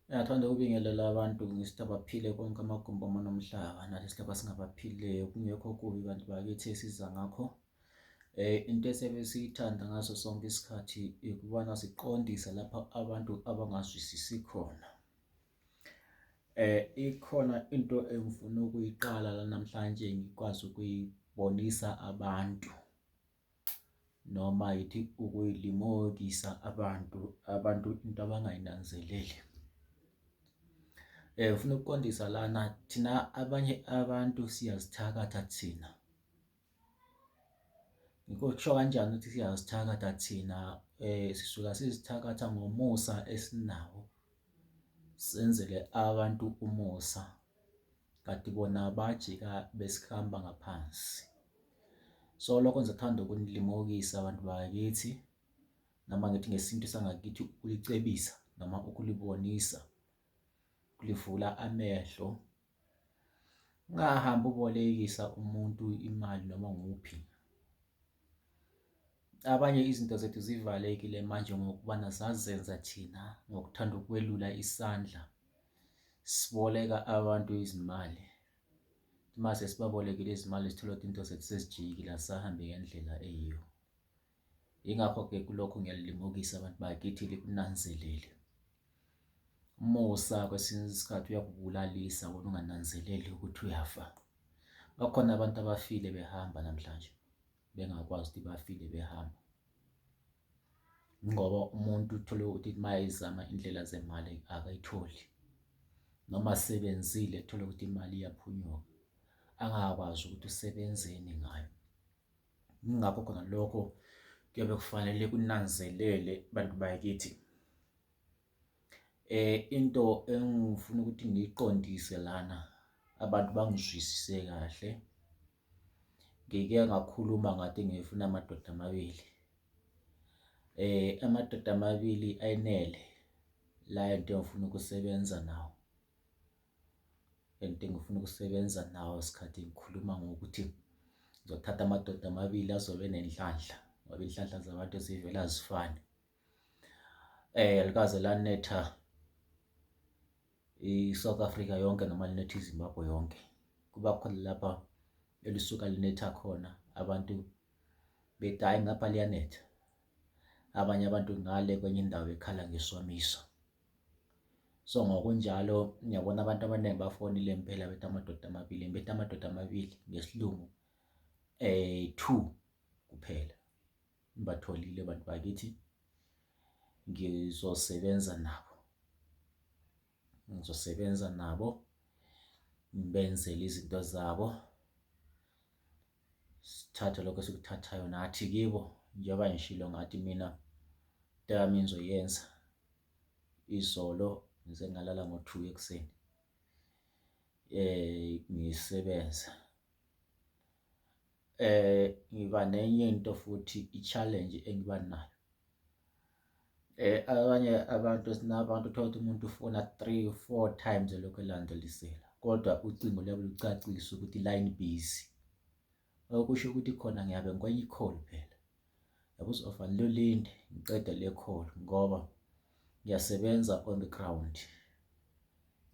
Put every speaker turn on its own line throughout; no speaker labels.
Ngiyathanda ukubingelela abantu ngisithi abaphile konke amagumbi omane omhlaba nathi silapha singabaphileyo kungekho okubi bantu bakithi esiza ngakho. Into esiyabe siyithanda ngaso sonke isikhathi ukubana siqondise lapho abantu abangazwisisi khona. Ikhona into engifuna ukuyiqala la namhlanje ngikwazi ukuyibonisa abantu. Noma yithi ukuyilimukisa abantu, abantu into abangayinanzeleli. Ngifuna ukuqondisa lana, thina abanye abantu siyazithakatha thina. Ngikusho kanjani ukuthi siyazithakatha thina? Sisuka sizithakatha ngomusa esinawo, senzele abantu umusa. Kanti bona bajika besihamba ngaphansi. So lokho ngizothanda ukunilimukisa abantu bakithi noma ngithi ngesintu sangakithi ukulicebisa noma ukulibonisa, ukulivula amehlo. Ungahambi ubolekisa umuntu imali noma nguphi. Abanye izinto zethu zivalekile manje ngokubana sazenza thina ngokuthanda ukwelula isandla siboleka abantu izimali. Mase sibabolekile izimali sithole ukuthi into zethu sezijikile azisahambi ngendlela eyiyo. Yingakho-ke kulokhu ngiyalimukisa abantu bakithi likunanzelele. Umusa kwesinye isikhathi uyakubulalisa wena ungananzeleli ukuthi uyafa. Bakhona abantu abafile behamba namhlanje bengakwazi ukuthi bafile behamba. Ngoba umuntu uthole ukuthi uma ezama indlela zemali akayitholi noma asebenzile uthole ukuthi imali iyaphunyuka angakwazi ukuthi usebenzeni ngayo. Yingakho khona lokho kuyabe kufanele kunanzelele bantu bakithi. Into engifuna ukuthi ngiyiqondise lana abantu bangizwisise kahle. Ngike ngakhuluma ngathi ngifuna amadoda amabili. Amadoda amabili ayenele la into engifuna ukusebenza nawo. Into engifuna ukusebenza nawo isikhathi ngikhuluma ngokuthi ngizothatha amadoda amabili azobe enenhlanhla ngoba inhlanhla zabantu zivele azifani. Alikaze lanetha i-South Africa yonke noma linetha iZimbabwe yonke. Kuba khona lapha elisuka linetha khona abantu bethi hhayi ngapha liyanetha, abanye abantu ngale kwenye indawo bekhala ngesomiso. So ngokunjalo ngiyabona abantu abaningi bafonile impela bethi amadoda amabili, bethi amadoda amabili ngesiLungu two kuphela. Ngibatholile abantu bakithi ngizosebenza nabo, ngizosebenza nabo ngibenzele izinto zabo. Sithathe lokho esikuthathayo nathi kibo njengoba ngishilo ngathi mina into yami ngizoyenza izolo ngize ngalala ngo-two ekuseni ngisebenza. Ngiba nenye into futhi i-challenge engiba nayo. Abanye abantu sinabantu uthole ukuthi umuntu ufona three, four times elokhu elandelisela kodwa ucingo luyabe lucacisa ukuthi line busy. Okusho ukuthi khona ngiyabe ngikwenye i-call phela. Yabo uzofanele ulinde ngiqede le call ngoba ngiyasebenza on the ground.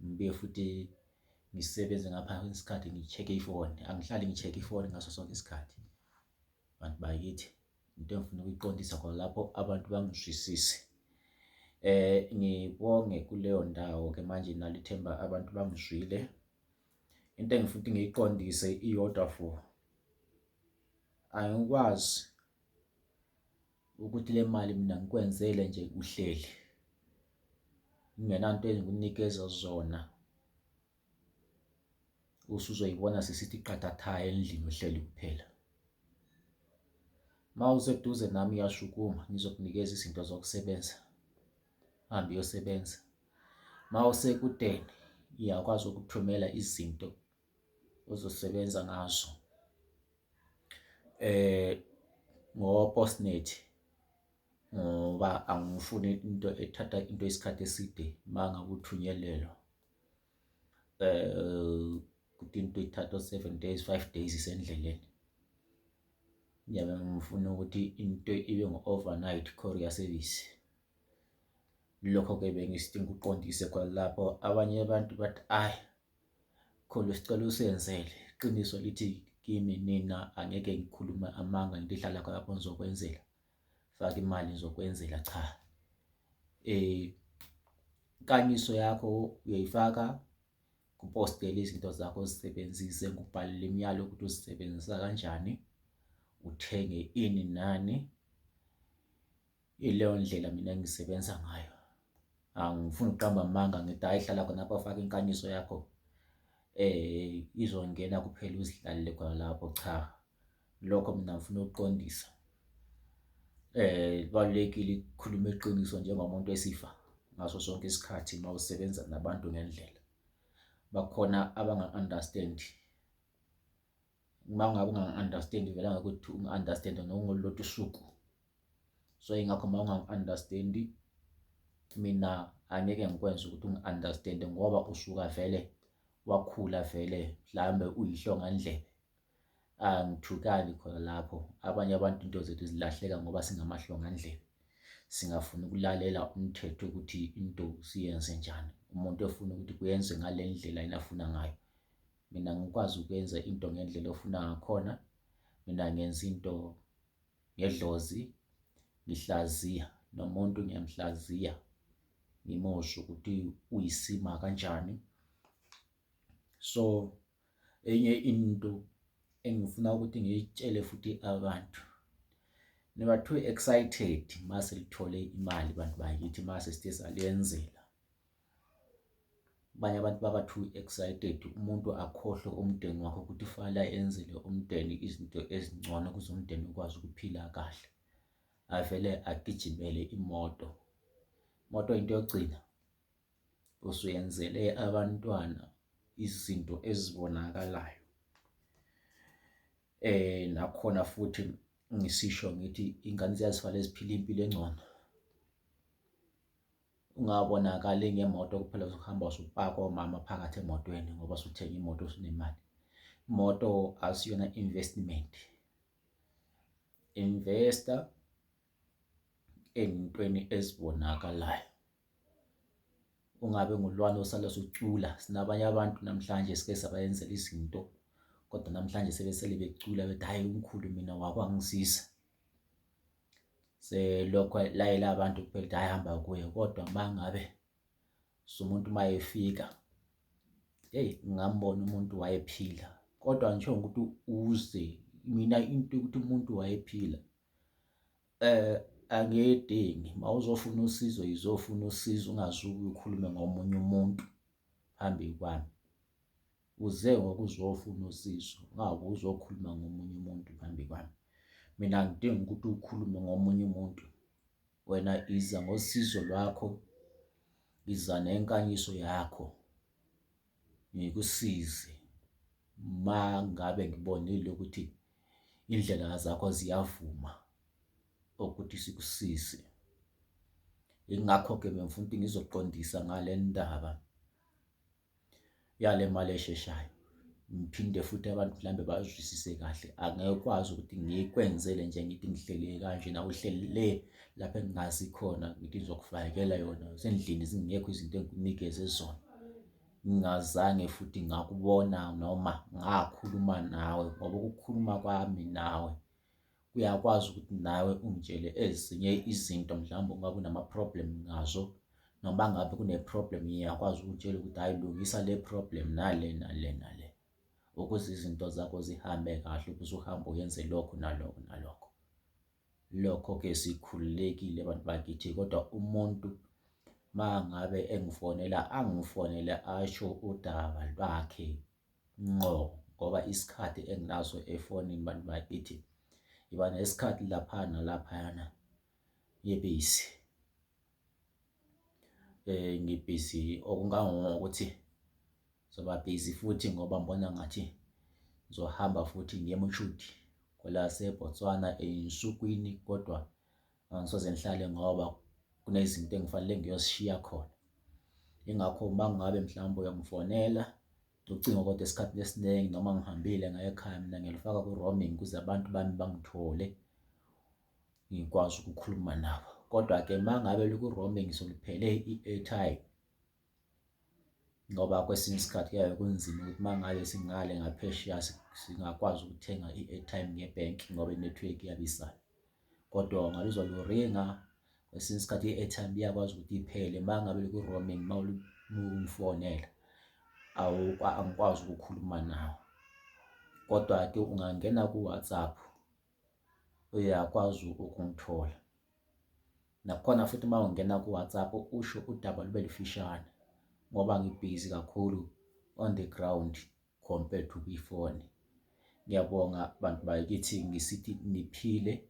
Ngibuye futhi ngisebenze ngapha isikhathi ngi-check-e ifoni. Angihlali ngi-check-e ifoni ngaso sonke isikhathi. Bantu bakithi into engifuna ukuyiqondisa khona lapho abantu bangizwisise. Ngibonge kuleyo ndawo-ke manje nalo ithemba abantu bangizwile. Into engifuna ukuthi ngiyiqondise iyodwa vo. Angikwazi ukuthi le mali mina ngikwenzele nje uhleli ngingenanto engikunikeza zona usuzoyibona sesithi qathatha endlini uhleli kuphela. Uma useduze nami uyashukuma ngizokunikeza izinto zokusebenza, uhambe uyosebenza. Uma usekudeni ngiyakwazi ukukuthumela izinto ozosebenza ngazo ngo-Postnet ngoba angifuni into ethatha into isikhathi eside uma ngabe uthunyelelwa. Ukuthi into ithatha o-seven days, five days isendleleni. Ngiyabe ngifuna ukuthi into ibe ngu-overnight courier service. Lokho-ke bengisithi ngikuqondise khona lapho. Abanye abantu bathi ayi khona sicela usenzele iqiniso lithi kimi nina angeke ngikhulume amanga ngithi hlala khona lapho ngizokwenzela faka imali ngizokwenzela cha. Inkanyiso yakho uyoyifaka kupostele izinto zakho uzisebenzise ngikubhalele imiyalo ukuthi uzisebenzisa kanjani uthenge ini nani. Ileyo ndlela mina engisebenza ngayo. Angifuni ukuqamba amanga ngithi hhayi hlala khona lapho faka inkanyiso yakho izongena kuphela uzihlalele khona lapho. Cha, lokho mina ngifuna ukuqondisa. Kubalulekile ukukhuluma iqiniso njengomuntu wesifa ngaso sonke isikhathi uma usebenza nabantu ngendlela. Bakhona abanga-understand-i. Uma ngabe ungangi-understand-i vele angeke uthi ungi-understand-e nongolulodwa usuku. So yingakho uma ungangi-understand-i mina angeke ngikwenze ukuthi ungi-understand-e ngoba usuka vele wakhula vele mhlawumbe uyihlongandlebe. Angithukani khona lapho, abanye abantu into zethu zilahleka ngoba singamahlongandlebe. Singafuni ukulalela umthetho ukuthi into siyenze njani. Umuntu efuna ukuthi kuyenzwe ngale ndlela yena afuna ngayo. Mina ngikwazi ukwenza into ngendlela ofuna ngakhona. Mina ngenza into ngedlozi, ngihlaziya nomuntu ngiyamhlaziya ngimoshe ukuthi uyisima kanjani. So enye into engifuna ukuthi ngiyitshele futhi abantu, niba too excited mase lithole imali bantu bakithi mase sithe saliyenzela. Abanye abantu baba too excited, umuntu akhohlwe umndeni wakhe ukuthi kufanele enzele umndeni izinto ezingcono ukuze umndeni ukwazi ukuphila kahle. Avele agijimele imoto. Imoto into yokugcina, usuyenzele abantwana izinto ezibonakalayo. Nakhona futhi ngisisho ngithi iy'ngane ziyazifanele ziphile impilo engcono. Ungabonakali ngemoto kuphela usuhamba usupaka omama phakathi emotweni ngoba usuthenga imoto usunemali. Imoto asiyona investment. Investa ey'ntweni ezibonakalayo. Ungabe ngulwane osale usucula. Sinabanye abantu namhlanje sike sabayenzela izinto kodwa namhlanje sebesele becula bethi hhayi umkhulu mina wakwangisiza. Selokhu layela abantu kuphela ukuthi hhayi hamba kuye kodwa uma ngabe umuntu uma efika heyi ngingambona umuntu wayephila kodwa angisho ukuthi uze mina into yokuthi umuntu wayephila angiyidingi. Uma uzofuna usizo yizofuna usizo ungazuke ukhulume ngomunye umuntu phambi kwami. Uze ngokuzofuna usizo, ungabe uzokhuluma ngomunye umuntu phambi kwami. Mina angidingi ukuthi ukhulume ngomunye umuntu. Wena iza ngosizo lwakho, iza nenkanyiso yakho, ngikusize. Uma ngabe ngibonile ukuthi indlela zakho ziyavuma ukuthi sikusize. Yingakho-ke bengifuna ukuthi ngizoqondisa ngale ndaba yale mali esheshayo. Ngiphinde futhi abantu mhlawumbe bazwisise kahle. Angeke ukwazi ukuthi ngikwenzele nje ngithi ngihlele kanje nawe uhleli le lapho engingazi khona ngithi ngizokufakela yona usendlini zingekho izinto engikunikeze zona. Ngingazange futhi ngakubona noma ngakhuluma nawe ngoba ukukhuluma kwami nawe uyakwazi ukuthi nawe ungitshele ezinye izinto mhlawumbe ungabe unama-problem ngazo noma ngabe kune-problem ngiyakwazi ukutshela ukuthi hhayi lungisa le problem nale nale nale ukuze izinto zakho zihambe kahle ukuze uhambe uyenze lokhu nalokhu nalokho. Lokho-ke sikhululekile bantu bakithi kodwa umuntu uma ngabe engifonela angifonele asho udaba lwakhe ngqo ngoba isikhathi enginaso efonini bantu bakithi ngiba nesikhathi lapha nalaphayana ngibhizi. Ngibhizi okungangokuthi ngizoba bhizi futhi ngoba ngibona ngathi ngizohamba futhi ngiye eMochudi kwelaseBotswana ey'nsukwini kodwa angisoze ngihlale ngoba kunezinto engifanele ngiyozishiya khona. Yingakho uma ngabe mhlawumbe uyangifonela ucingo kodwa esikhathini esiningi noma ngihambile ngaya ekhaya mina ngiyalufaka ku-roaming ukuze abantu bami bangithole ngikwazi ukukhuluma nabo. Kodwa-ke uma ngabe liku-roaming soluphele i-airtime ngoba kwesinye isikhathi kuyaye kunzima ukuthi uma ngabe singale ngaphesheya singakwazi ukuthenga i-airtime ngebhenki ngoba inethiwekhi iyabe isala. Kodwa ungaluzwa luringa kwesinye isikhathi i-airtime iyakwazi ukuthi iphele uma ngabe liku-roaming uma ungifonela angikwazi ukukhuluma nawe. Kodwa-ke ungangena ku-WhatsApp uyakwazi ukungithola. Nakhona futhi uma ungena ku-WhatsApp usho udaba lube lufishane ngoba ngibhizi kakhulu on the ground compared to kwifoni. Ngiyabonga bantu bakithi ngisithi niphile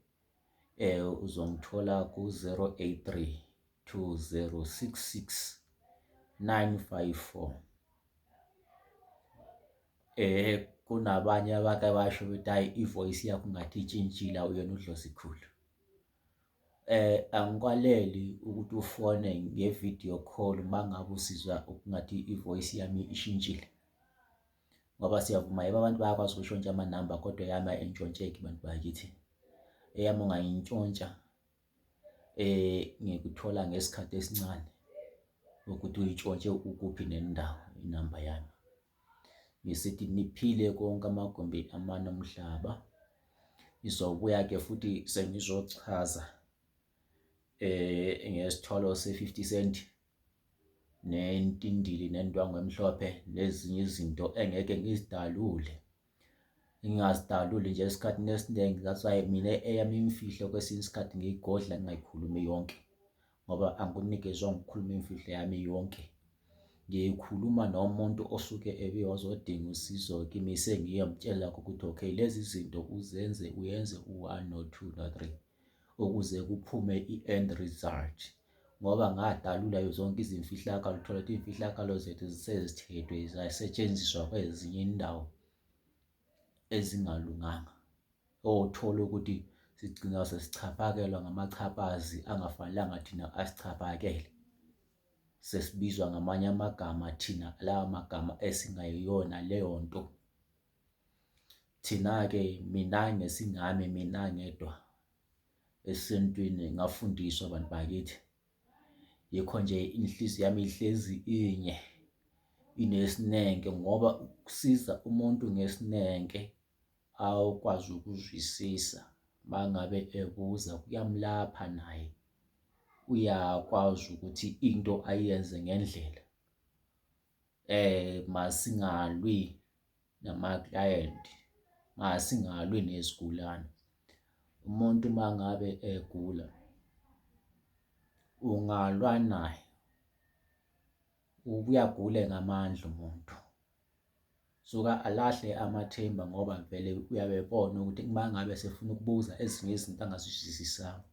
uzongithola ku-083 2066 954. Kunabanye abake basho ukuthi hhayi i-voice yakho ngathi itshintshile awuyena uDlozikhulu. Angikwaleli ukuthi ufone nge-video call uma ngabe usizwa ukungathi i-voice yami ishintshile. Ngoba siyavuma yebo abantu bayakwazi ukushontsha amanamba kodwa eyami ayintshontsheki bantu bakithi. Eyami ungayintshontsha ngikuthola ngesikhathi esincane ukuthi uyitshontshe ukuphi nendawo inamba yami. Ngisithi niphile konke amagumbi amane omhlaba. Ngizobuya-ke futhi sengizochaza ngesithwalo se-50 cent nentindili nendwangu emhlophe nezinye izinto engeke ngizidalule. Ngingazidaluli nje esikhathini esiningi that's why mina eyami imfihlo kwesinye isikhathi ngiyigodla ngingayikhulumi yonke ngoba angikunikezwa ukukhuluma imfihlo yami yonke. Ngiyikhuluma nomuntu osuke ebe wazodinga usizo kimi sengiyamtshela ukuthi okay lezi zinto uzenze uyenze u-one no-two no-three ukuze kuphume i-end result. Ngoba ngadalula zonke izimfihlakalo uthola ukuthi iy'mfihlakalo zethu sezithethwe zasetshenziswa kwezinye indawo ezingalunganga. Othola ukuthi sigcina sesichaphakelwa ngamachaphazi angafanelanga thina asichaphakele. Sesibizwa ngamanye amagama thina lawa magama esingayiyona leyo nto. Thina-ke mina ngesingami mina ngedwa esintwini ngafundiswa bantu bakithi. Yikho nje inhliziyo yami ihlezi inye inesinenke ngoba ukusiza umuntu ngesinenke awukwazi ukuzwisisa mangabe ebuza kuyamlapha naye uyakwazi ukuthi into ayenze ngendlela. Masingalwi namaklayenti, masingalwi nezigulane. Umuntu uma ngabe egula ungalwa naye, ubuye agule ngamandla umuntu. Suka alahle amathemba ngoba vele uyabe ebona ukuthi uma ngabe esefuna ukubuza ezinye izinto angazizwisisanga,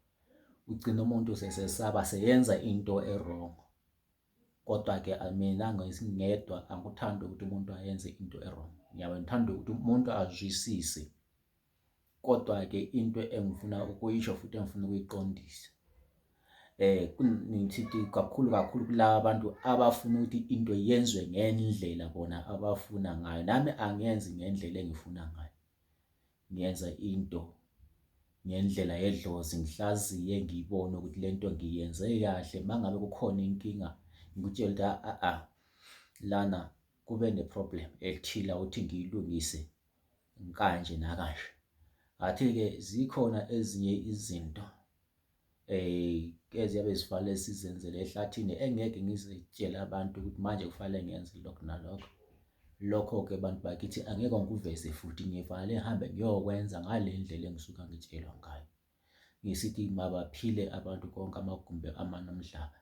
ugcina umuntu sesesaba seyenza into e-wrong. Kodwa-ke mina ngedwa angikuthandi ukuthi umuntu ayenze into e-wrong. Ngiyabe ngithanda ukuthi umuntu azwisise. Kodwa-ke into engifuna ukuyisho futhi engifuna ukuyiqondisa ngithi kakhulu kakhulu kulaba bantu abafuna ukuthi into yenziwe ngendlela bona abafuna ngayo. Nami angiyenzi ngendlela engifuna ngayo. Ngiyenza into ngendlela yedlozi ngihlaziye ngiyibone ukuthi lento ngiyenze kahle. Uma ngabe kukhona inkinga ngikutshele ukuthi a-a lana kube ne-problem ethile awuthi ngiyilungise kanje nakanje. Ngathi-ke zikhona ezinye izinto eziyabe zifanele sizenzele ehlathini engeke ngizitshele abantu ukuthi manje kufanele ngenze lokhu nalokho. Lokho-ke bantu bakithi angeke ngikuveze futhi ngifanele ngihambe ngiyokwenza ngale ndlela engisuka ngitshelwa ngayo. Ngisithi mabaphile abantu konke amagumbi amane omhlaba.